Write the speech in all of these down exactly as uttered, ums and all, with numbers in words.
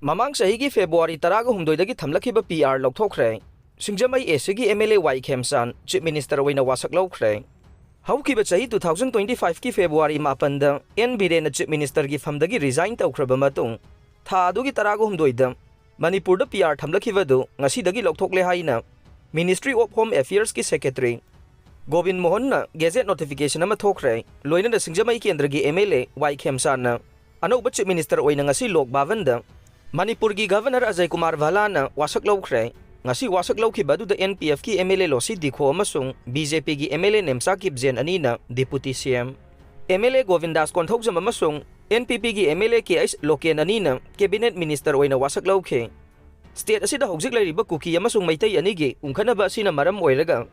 ꯃꯃꯥꯡ ꯆꯍꯤꯒꯤ ꯐꯦꯕ꯭ꯔꯨꯋꯥꯔꯤ ꯇꯔꯥꯒ ꯍꯨꯝꯗꯣꯏꯗꯒꯤ ꯊꯝꯂꯛꯈꯤꯕ ꯄꯤ ꯑꯥꯔ ꯂꯧꯊꯣꯛꯈ꯭ꯔꯦ꯫ ꯁꯤꯡꯖꯃꯩ ꯑꯦ ꯁꯤꯒꯤ M L A Y Khemchand chief minister ꯑꯣꯏꯅ ꯋꯥꯁꯛ ꯂꯧꯈ꯭ꯔꯦ꯫ ꯍꯧꯈꯤꯕ ꯆꯍꯤ ꯇꯨ ꯊꯥꯎꯖꯟ ꯇ꯭ꯋꯦꯟꯇꯤ ꯐꯥꯏꯚꯀꯤ ꯐꯦꯕ꯭ꯔꯨꯋꯥꯔꯤ ꯃꯥꯄꯟꯗ ꯑꯦꯟ ꯕꯤꯔꯦꯟꯅ ꯆꯤꯐ ꯃꯤꯅꯤꯁꯇꯔꯒꯤ ꯐꯝꯗꯒꯤ ꯔꯤꯖꯥꯏꯟ ꯇꯧꯈ꯭ꯔꯕ ꯃꯇꯨꯡ, ꯊꯥ ꯑꯗꯨꯒꯤ ꯇꯔꯥꯒ ꯍꯨꯝꯗꯣꯏꯗ ꯃꯅꯤꯄꯨꯔꯗ ꯄꯤ ꯑꯥꯔ ꯊꯝꯂꯛꯈꯤꯕ ꯑꯗꯨ ꯉꯁꯤꯗꯒꯤ ꯂꯧꯊꯣꯛꯂꯦ ꯍꯥꯏꯅ ꯃꯤꯅꯤꯁꯇ꯭ꯔꯤ ꯑꯣꯐ ꯍꯣꯝ ꯑꯦꯐꯤꯌꯔꯁꯀꯤ ꯁꯦꯀ꯭ꯔꯦꯇꯔꯤ ꯒꯣꯕꯤꯟ ꯃꯣꯍꯟꯅ ꯒꯦꯖꯦꯠ ꯅꯣꯇꯤꯐꯤꯀꯦꯁꯟ ꯑꯃ ꯊꯣꯛꯈ꯭ꯔꯦ꯫ ꯂꯣꯏꯅꯅ ꯁꯤꯡꯖꯃꯩ ꯀꯦꯟꯗ꯭ꯔꯒꯤ ꯑꯦꯝ ꯑꯦꯜ ꯑꯦ ꯋꯥꯏ ꯈꯦꯝꯆꯥꯟꯅ ꯑꯅꯧꯕ ꯆꯤꯐ ꯃꯤꯅꯤꯁꯇꯔ ꯑꯣꯏꯅ ꯉꯁꯤ ꯂꯣꯛ ꯚꯥꯕꯟꯗ ꯃꯅꯤꯄꯨꯔꯒꯤ ꯒꯚꯔꯅꯔ ꯑꯖꯌ ꯀꯨꯃꯥꯔ ꯚꯜꯂꯥꯅ ꯋꯥꯁꯛ ꯂꯧꯈ꯭ꯔꯦ꯫ ꯉꯁꯤ ꯋꯥꯁꯛ ꯂꯧꯈꯤꯕ ꯑꯗꯨꯗ ꯑꯦꯟ ꯄꯤ ꯑꯦꯐꯀꯤ M L A Losii Dikho ꯑꯃꯁꯨꯡ ꯕꯤ ꯖꯦ ꯄꯤꯒꯤ M L A Nemcha Kipgen ꯑꯅꯤꯅ deputy C M, M L A Govindas Konthoujam ꯑꯃꯁꯨꯡ ꯑꯦꯟ ꯄꯤ ꯄꯤꯒꯤ M L A K H Loken ꯑꯅꯤꯅ ꯀꯦꯕꯤꯅꯦꯠ ꯃꯤꯅꯤꯁꯇꯔ ꯑꯣꯏꯅ ꯋꯥꯁꯛ ꯂꯧꯈꯤ꯫ ꯁ꯭ꯇꯦꯠ ꯑꯁꯤꯗ ꯍꯧꯖꯤꯛ ꯂꯩꯔꯤꯕ ꯀꯨꯀꯤ ꯑꯃꯁꯨꯡ ꯃꯩꯇꯩ ꯑꯅꯤꯒꯤ ꯎꯪꯈꯠꯅꯕ ꯑꯁꯤꯅ ꯃꯔꯝ ꯑꯣꯏꯔꯒ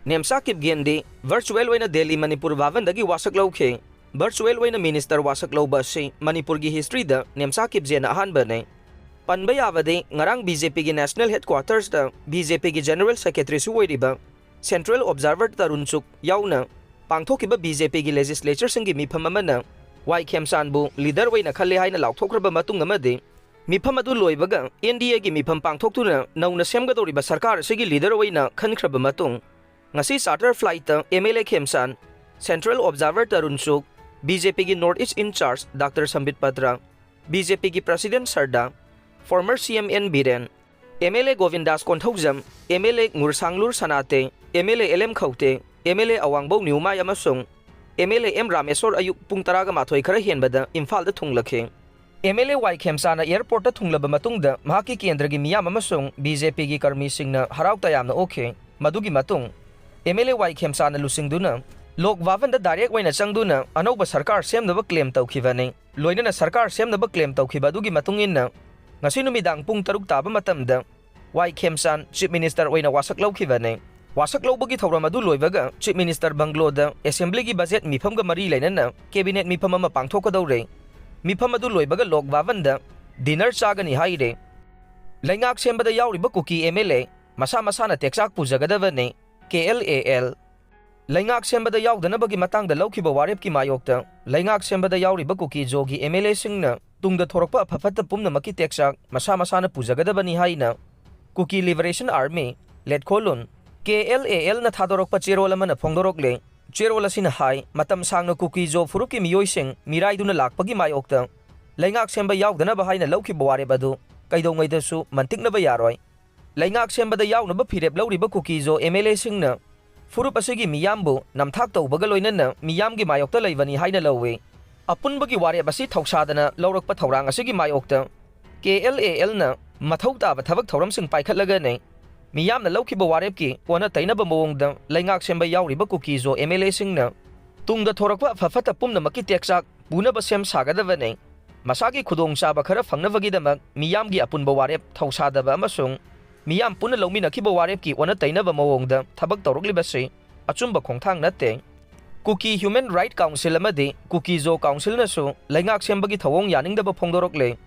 ꯅꯦꯝꯆꯥ ꯀꯤꯞꯒꯦꯟꯗꯤ ꯚꯔꯆꯨꯋꯦꯜ ꯑꯣꯏꯅ ꯗꯦꯜꯂꯤ ꯃꯅꯤꯄꯨꯔ ꯚꯥꯕꯟꯗꯒꯤ ꯋꯥꯁꯛ ꯂꯧꯈꯤ꯫ ꯚꯔꯆꯨꯋꯦꯜ ꯑꯣꯏꯅ ꯃꯤꯅꯤꯁꯇꯔ ꯋꯥꯁꯛ ꯂꯧꯕ ꯑꯁꯤ ꯃꯅꯤꯄꯨꯔꯒꯤ ꯍꯤꯁꯇ꯭ꯔꯤꯗ ꯅꯦꯝꯆꯥ ꯀꯤꯞꯖꯦꯟꯅ ꯑꯍꯥꯟꯕꯅꯤ꯫ ꯄꯟꯕ ꯌꯥꯕꯗꯤ, ꯉꯔꯥꯡ ꯕꯤ ꯖꯦ ꯄꯤꯒꯤ ꯅꯦꯁꯅꯦꯜ ꯍꯦꯗꯀ꯭ꯋꯥꯇꯔꯁꯇ ꯕꯤ ꯖꯦ ꯄꯤꯒꯤ ꯖꯦꯅꯔꯦꯜ ꯁꯦꯀ꯭ꯔꯦꯇꯔꯤꯁꯨ ꯑꯣꯏꯔꯤꯕ ꯁꯦꯟꯇ꯭ꯔꯦꯜ ꯑꯣꯕꯖꯥꯔꯚꯔ ꯇꯔꯨꯟ ꯆꯨꯛ ꯌꯥꯎꯅ ꯄꯥꯡꯊꯣꯛꯈꯤꯕ ꯕꯤ ꯖꯦ ꯄꯤꯒꯤ ꯂꯦꯖꯤꯁꯂꯦꯆꯔꯁꯤꯡꯒꯤ ꯃꯤꯐꯝ ꯑꯃꯅ ꯋꯥꯏ ꯈꯦꯝꯆꯥꯟꯕꯨ ꯂꯤꯗꯔ ꯑꯣꯏꯅ ꯈꯜꯂꯦ ꯍꯥꯏꯅ ꯂꯥꯎꯊꯣꯛꯈ꯭ꯔꯕ ꯃꯇꯨꯡ ꯑꯃꯗꯤ ꯃꯤꯐꯝ ꯑꯗꯨ ꯂꯣꯏꯕꯒ ꯑꯦꯟ ꯗꯤ ꯑꯦꯒꯤ ꯃꯤꯐꯝ ꯄꯥꯡꯊꯣꯛꯇꯨꯅ ꯅꯧꯅ ꯁꯦꯝꯒꯗꯧꯔꯤꯕ ꯁꯔꯀꯥꯔ ꯑꯁꯤꯒꯤ ꯂꯤꯗꯔ ꯑꯣꯏꯅ ꯈꯟꯈ꯭ꯔꯕ ꯃꯇꯨꯡ, ꯉꯁꯤ ꯆꯥꯔꯇꯔ ꯐ꯭ꯂꯥꯏꯠꯇ M L A Khemchand, central observer Tarun Chugh, B J ꯄꯤꯒꯤ north east in charge doctor Sambit Patra, B J ꯄꯤꯒꯤ president Sharda, former C M N Biren, M L A Govindas Konthoujam, M L A Ngursanglur Sanate, M L A L M Khaute, M L A Awangbow Newmai ꯑꯃꯁꯨꯡ M L A M Rameshwar ꯑꯌꯨꯛ ꯄꯨꯡ ꯇꯔꯥꯒ ꯃꯥꯊꯣꯏ ꯈꯔ ꯍꯦꯟꯕꯗ ꯏꯝꯐꯥꯜꯗ ꯊꯨꯡꯂꯛꯈꯤ꯫ M L A ꯋꯥꯏ ꯈꯦꯝꯆꯥꯟꯅ ꯑꯦꯌꯔꯄꯣꯔꯠꯇ ꯊꯨꯡꯂꯕ ꯃꯇꯨꯡꯗ ꯃꯍꯥꯛꯀꯤ ꯀꯦꯟꯗ꯭ꯔꯒꯤ ꯃꯤꯌꯥꯝ ꯑꯃꯁꯨꯡ ꯕꯤ ꯖꯦ ꯄꯤꯒꯤ ꯀꯔꯃꯤꯁꯤꯡꯅ ꯍꯔꯥꯎ ꯇꯌꯥꯝꯅ ꯑꯣꯛꯈꯤ꯫ ꯃꯗꯨꯒꯤ ꯃꯇꯨꯡ ꯑꯦꯝ ꯑꯦꯜ ꯑꯦ ꯋꯥꯏ ꯈꯦꯝꯆꯥꯟꯅ ꯂꯨꯆꯤꯡꯗꯨꯅ ꯂꯣꯛ ꯚꯥꯕꯟꯗ ꯗꯥꯏꯔꯦꯛ ꯑꯣꯏꯅ ꯆꯪꯗꯨꯅ ꯑꯅꯧꯕ ꯁꯔꯀꯥꯔ ꯁꯦꯝꯅꯕ ꯀ꯭ꯂꯦꯝ ꯇꯧꯈꯤꯕꯅꯤ꯫ ꯂꯣꯏꯅꯅ ꯁꯔꯀꯥꯔ ꯁꯦꯝꯅꯕ ꯀ꯭ꯂꯦꯝ ꯇꯧꯈꯤꯕ ꯑꯗꯨꯒꯤ ꯃꯇꯨꯡ ꯏꯟꯅ ꯉꯁꯤ ꯅꯨꯃꯤꯗꯥꯡ ꯄꯨꯡ ꯇꯔꯨꯛ ꯇꯥꯕ ꯃꯇꯝꯗ ꯋꯥꯏ ꯈꯦꯝꯆꯥꯟ ꯆꯤꯐ ꯃꯤꯅꯤꯁꯇꯔ ꯑꯣꯏꯅ ꯋꯥꯁꯛ ꯂꯧꯈꯤꯕꯅꯤ꯫ ꯋꯥꯁꯛ ꯂꯧꯕꯒꯤ ꯊꯧꯔꯝ ꯑꯗꯨ ꯂꯣꯏꯕꯒ ꯆꯤꯐ ꯃꯤꯅꯤꯁꯇꯔ ꯕꯪꯒ꯭ꯂꯣꯗ ꯑꯦꯁꯦꯝꯕ꯭ꯂꯤꯒꯤ ꯕꯖꯦꯠ ꯃꯤꯐꯝꯒ ꯃꯔꯤ ꯂꯩꯅꯅ ꯀꯦꯕꯤꯅꯦꯠ ꯃꯤꯐꯝ ꯑꯃ ꯄꯥꯡꯊꯣꯛꯀꯗꯧꯔꯦ꯫ ꯃꯤꯐꯝ ꯑꯗꯨ ꯂꯣꯏꯕꯒ ꯂꯣꯛ ꯚꯥꯕꯟꯗ ꯗꯤꯅꯔ ꯆꯥꯒꯅꯤ ꯍꯥꯏꯔꯦ꯫ ꯂꯩꯉꯥꯛ ꯁꯦꯝꯕꯗ ꯌꯥꯎꯔꯤꯕ ꯀꯨꯀꯤ ꯑꯦꯝ ꯑꯦꯜ ꯑꯦ ꯃꯁꯥ ꯃꯁꯥꯅ ꯇꯦꯛꯆꯥꯛ ꯄꯨꯖꯒꯗꯕꯅꯤ, ꯀꯦ ꯑꯦꯜ ꯑꯦ ꯑꯦꯜ꯫ ꯂꯩꯉꯥꯛ ꯁꯦꯝꯕꯗ ꯌꯥꯎꯗꯅꯕꯒꯤ ꯃꯇꯥꯡꯗ ꯂꯧꯈꯤꯕ ꯋꯥꯔꯦꯞꯀꯤ ꯃꯥꯌꯣꯛꯇ ꯂꯩꯉꯥꯛ ꯁꯦꯝꯕꯗ ꯌꯥꯎꯔꯤꯕ ꯀꯨꯀꯤ ꯖꯣꯒꯤ ꯑꯦꯝ ꯑꯦꯜ ꯑꯦꯁꯤꯡꯅ ꯇꯨꯡꯗ ꯊꯣꯔꯛꯄ ꯑꯐ ꯐꯠꯇ ꯄꯨꯝꯅꯃꯛꯀꯤ ꯇꯦꯛꯆꯥꯛ ꯃꯁꯥ ꯃꯁꯥꯅ ꯄꯨꯖꯒꯗꯕꯅꯤ ꯍꯥꯏꯅ Kuki Liberation Army, ꯂꯦꯠꯈꯣꯂꯨꯟ, K L A L ꯅ ꯊꯥꯗꯣꯔꯛꯄ ꯆꯦꯔꯣꯜ ꯑꯃꯅ ꯐꯣꯡꯗꯣꯔꯛꯂꯦ꯫ ꯆꯦꯔꯣꯜ ꯑꯁꯤꯅ ꯍꯥꯏ, ꯃꯇꯝ ꯁꯥꯡꯅ ꯀꯨꯀꯤ-ꯖꯣ ꯐꯨꯔꯨꯞꯀꯤ ꯃꯤꯑꯣꯏꯁꯤꯡ ꯃꯤꯔꯥꯏꯗꯨꯅ ꯂꯥꯛꯄꯒꯤ ꯃꯥꯌꯣꯛꯇ ꯂꯩꯉꯥꯛ ꯁꯦꯝꯕ ꯌꯥꯎꯗꯅꯕ ꯍꯥꯏꯅ ꯂꯧꯈꯤꯕ ꯋꯥꯔꯦꯞ ꯑꯗꯨ ꯀꯩꯗꯧꯉꯩꯗꯁꯨ ꯃꯟꯇꯤꯛꯅꯕ ꯌꯥꯔꯣꯏ꯫ ꯂꯩꯉꯥꯛ ꯁꯦꯝꯕꯗ ꯌꯥꯎꯅꯕ ꯐꯤꯔꯦꯞ ꯂꯧꯔꯤꯕ ꯀꯨꯀꯤ-ꯖꯣ M L A ꯁꯤꯡꯅ ꯐꯨꯔꯨꯞ ꯑꯁꯤꯒꯤ ꯃꯤꯌꯥꯝꯕꯨ ꯅꯝꯊꯥꯛ ꯇꯧꯕꯒ ꯂꯣꯏꯅꯅ ꯃꯤꯌꯥꯝꯒꯤ ꯃꯥꯌꯣꯛꯇ ꯂꯩꯕꯅꯤ ꯍꯥꯏꯅ ꯂꯧꯏ꯫ ꯑꯄꯨꯟꯕꯒꯤ ꯋꯥꯔꯦꯞ ꯑꯁꯤ ꯊꯧꯁꯥꯗꯅ ꯂꯧꯔꯛꯄ ꯊꯧꯔꯥꯡ ꯑꯁꯤꯒꯤ ꯃꯥꯌꯣꯛꯇ K L A L ꯅ ꯃꯊꯧ ꯇꯥꯕ ꯊꯕꯛ ꯊꯧꯔꯝꯁꯤꯡ ꯄꯥꯏꯈꯠꯂꯒꯅꯤ꯫ ꯃꯤꯌꯥꯝꯅ ꯂꯧꯈꯤꯕ ꯋꯥꯔꯦꯞꯀꯤ ꯑꯣꯟꯅ ꯇꯩꯅꯕ ꯃꯑꯣꯡꯗ ꯂꯩꯉꯥꯛ ꯁꯦꯝꯕ ꯌꯥꯎꯔꯤꯕ ꯀꯨꯀꯤ-ꯖꯣ M L A ꯁꯤꯡꯅ ꯇꯨꯡꯗ ꯊꯣꯔꯛꯄ ꯑꯐ ꯐꯠꯇ ꯄꯨꯝꯅꯃꯛꯀꯤ ꯇꯦꯛꯆꯥꯛ ꯄꯨꯅꯕ ꯁꯦꯝ ꯁꯥꯒꯗꯕꯅꯤ꯫ ꯃꯁꯥꯒꯤ ꯈꯨꯗꯣꯡꯆꯥꯕ ꯈꯔ ꯐꯪꯅꯕꯒꯤꯗꯃꯛ ꯃꯤꯌꯥꯝꯒꯤ ꯑꯄꯨꯟꯕ ꯋꯥꯔꯦꯞ ꯊꯧꯁꯥꯗꯕ ꯑꯃꯁꯨꯡ ꯃꯤꯌꯥꯝ ꯄꯨꯟꯅ ꯂꯧꯃꯤꯟꯅꯈꯤꯕ ꯋꯥꯔꯦꯞꯀꯤ ꯑꯣꯟꯅ ꯇꯩꯅꯕ ꯃꯑꯣꯡꯗ ꯊꯕꯛ ꯇꯧꯔꯛꯂꯤꯕꯁꯤ ꯑꯆꯨꯝꯕ ꯈꯣꯡꯊꯥꯡ ꯅꯠꯇꯦ꯫ ꯀꯨꯀꯤ Human Right Council ꯑꯃꯗꯤ ꯀꯨꯀꯤ-ꯖꯣ Council ꯅꯁꯨ ꯂꯩꯉꯥꯛ ꯁꯦꯝꯕꯒꯤ ꯊꯧꯑꯣꯡ ꯌꯥꯅꯤꯡꯗꯕ ꯐꯣꯡꯗꯣꯔꯛꯂꯦ꯫